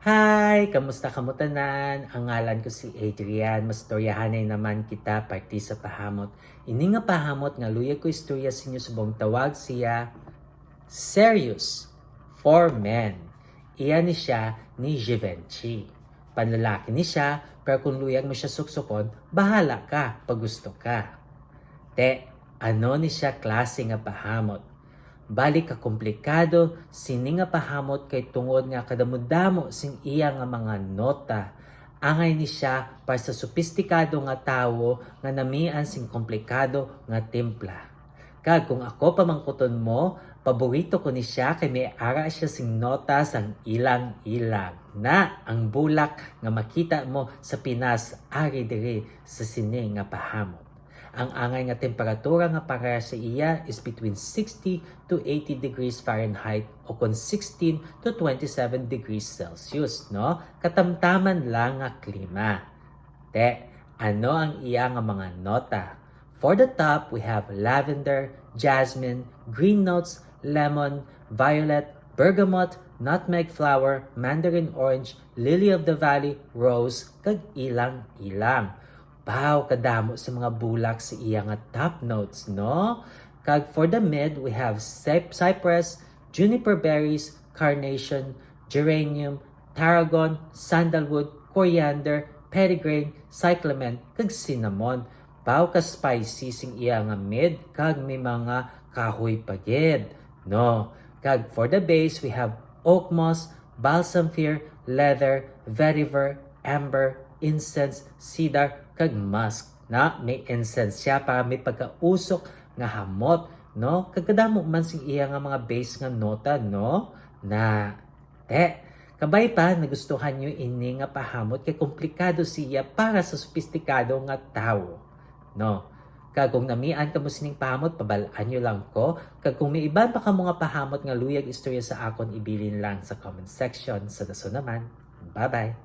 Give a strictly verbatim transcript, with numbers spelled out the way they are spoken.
Hi! Kamusta kamo tanan? Ang ngalan ko si Adrian. Mastoryahanay naman kita, parte sa pahamot. Ini nga pahamot nga luyag ko istorya sa inyo subong tawag siya Serious for Men. Iya ni siya ni Givenchy. Panlalaki ni siya, pero kung luyag mo siya suksukon, bahala ka pag gusto ka. Te, ano ni siya klase nga pahamot? Bali ka komplikado sini nga pahamot kay tungod nga kadamo-damo sing iya nga mga nota, angay ni siya para sa sopistikado nga tawo nga namian sing komplikado nga timpla. Kag kung ako pamangkuton mo, paborito ko ni siya kay may ara siya sing nota sang ilang-ilang. Na ang bulak nga makita mo sa Pinas ari diri sa sini nga pahamot. Ang angay nga temperatura nga para sa iya is between sixty to eighty degrees Fahrenheit o kon sixteen to twenty-seven degrees Celsius, no? Katamtaman lang nga klima. Te, ano ang iya nga mga nota? For the top, we have lavender, jasmine, green notes, lemon, violet, bergamot, nutmeg flower, mandarin orange, lily of the valley, rose, kag ilang-ilang. Wow, kadamo sa mga bulak sa iya nga top notes, no? Kag for the mid, we have cyp- cypress, juniper berries, carnation, geranium, tarragon, sandalwood, coriander, petitgrain, cyclamen, kag cinnamon. Baw ka spicy sing iya nga mid kag may mga kahoy pa gid, no? Kag for the base, we have oak moss, balsam fir, leather, vetiver, amber, incense, cedar, kag musk. Na may incense siya para may pagkausok nga hamot, no? Kag kadamo man sing iya nga mga base nga nota, no? Na Te, kabay pa, nagustuhan nyo ini nga pahamot kay komplikado siya para sa sopistikado nga tawo. No? Kag kung namian kamo sining pahamot, pabal-an nyo lang ko. Kag kung may iban pa kamo nga pahamot nga luyag istorya sa akon, ibilin lang sa comment section. Sa dason naman. Bye-bye!